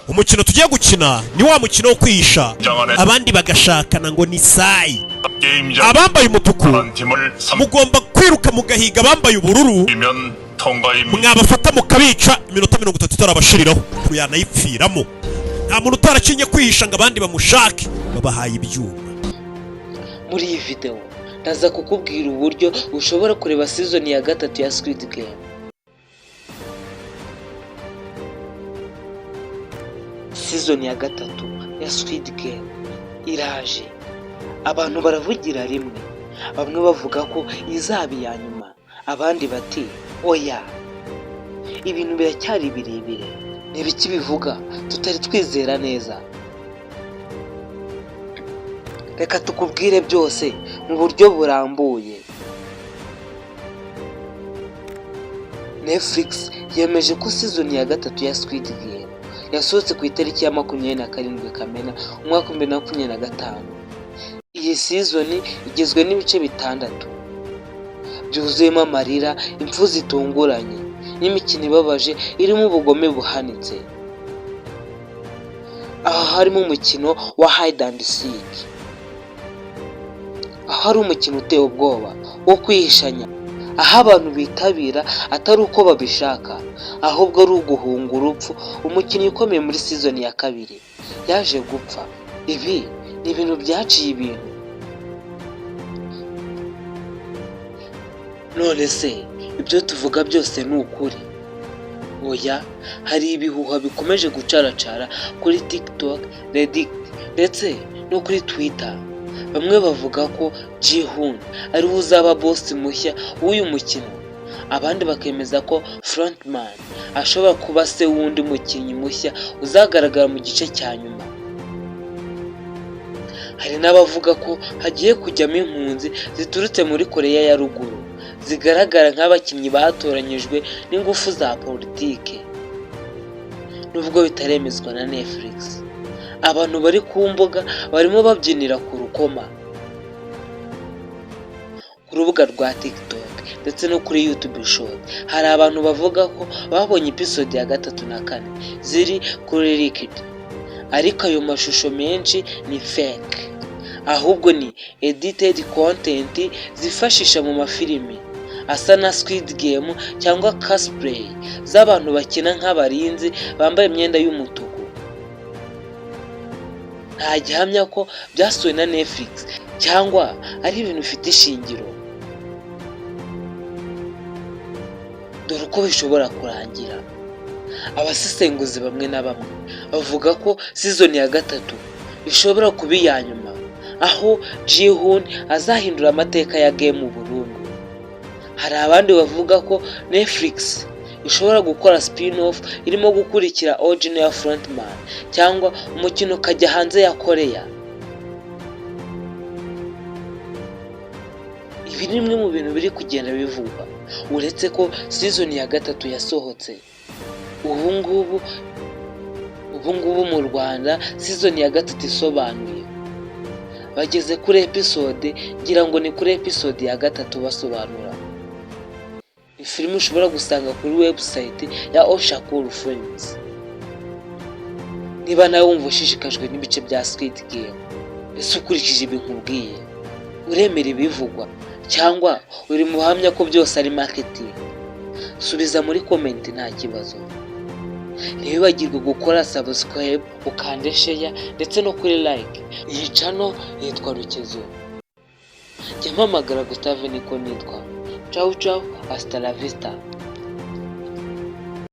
Umukino tugiye gukina ni wa mukino wo kwihisha, 장안의 abandi bagashakana ngo ni sayi. 게임장 Abambaye umutuku 한 팀을 mugomba kwiruka mugahiga abambaye ubururu. 3이면 통과입니다. Mwabafata mukabica iminota 30 itarabashiriraho, yanayipfiramo. Nta muntu utarakinye kwihisha ngo abandi bamushake. Babahaye ibyuma. Muri iyi videwo ndaza kukubwira uburyo ushobora kureba season ya gatatu ya Squid Game. Season ya gatatu ya Squid Game iraje, abantu baravugira rimwe. Bamwe bavuga ko izaba iya nyuma, abandi bati oya, ibintu biracyari birebire. Ni ibiki bivuga tutari twizera neza? Reka tukubwire byose mu buryo burambuye. Netflix yemeje ko season ya gatatu ya Squid Game yasohotse ku itariki ya 27 Kamena umwaka wa 2025. Iyi season igizwe n'ibice bitandatu byuzuyemo amarira, impfu zitunguranye n'imikino ibabaje irimo ubugome buhanitse. Aha harimo umukino wa hide and seek, aho ari umukino uteye ubwoba wo kwihishanya, aho abantu bitabira atari uko babishaka, ahubwo ari uguhunga urupfu. Umukinnyi ukomeye muri season ya kabiri yaje gupfa. Ibi ni ibintu byaciye ibintu. None se ibyo tuvuga byose ni ukuri? Oya, hari ibihuha bikomeje gucaracara kuri TikTok, Reddit ndetse no kuri Twitter. Bamwe bavuga ko Ji-hoon ariwe uzaba boss mushya w'uyu mukino, abandi bakemeza ko Frontman ashobora kuba se w'undi mukinnyi mushya uzagaragara mu gice cya nyuma. Hari n'abavuga ko hagiye kujyamo impunzi ziturutse muri Koreya ya Ruguru zigaragara nk'abakinnyi batoranyijwe n'ingufu za politike, nubwo bitaremezwa na Netflix. Abantu bari ku mbuga barimo babyinira ku rukoma. Ku rubuga rwa TikTok ndetse no kuri YouTube Short hari abantu bavuga ko babonye episode ya gatatu na kane ziri kuri leaked, ariko ayo mashusho menshi ni fake, ahubwo ni edited content zifashisha mu mafilimi asa na Squid Game cyangwa cosplay z'abantu bakina nk'abarinzi bambaye imyenda y'umutuku. Nta gihamya ko byasuwe na Netflix cyangwa ari ibintu bifite ishingiro. Dore uko bishobora kurangira. Abasesenguzi bamwe na bamwe bavuga ko season ya gatatu ishobora kuba iya nyuma, aho Ji-hoon azahindura amateka ya game burundu. Hari abandi bavuga ko Netflix ishobora gukora spin-off irimo gukurikira original ya Frontman, cyangwa umukino ukajya hanze ya Korea. Ibi ni bimwe mu bintu biri kugenda bivugwa. Uretse ko season ya gatatu yasohotse ubu ngubu mu Rwanda, season ya gatatu isobanuye bageze kuri episode, ngira ngo ni kuri episode ya gatatu basobanura. Ni filime ushobora gusanga kuri website ya Oshakuru Films. Niba nawe wumva ushishikajwe n'ibice bya Squid Game, ese ukurikije ibi nkubwiye uremera ibivugwa cyangwa uri mu buhamya ko byose ari marketing? Subiza muri comment, nta kibazo. Ntiwibagirwe gukora subscribe, ukande share ndetse no kuri like. Iyi channel yitwa Rukezo, jya mpamagara Gustave niko nitwa. Ciao ciao, hasta la vista.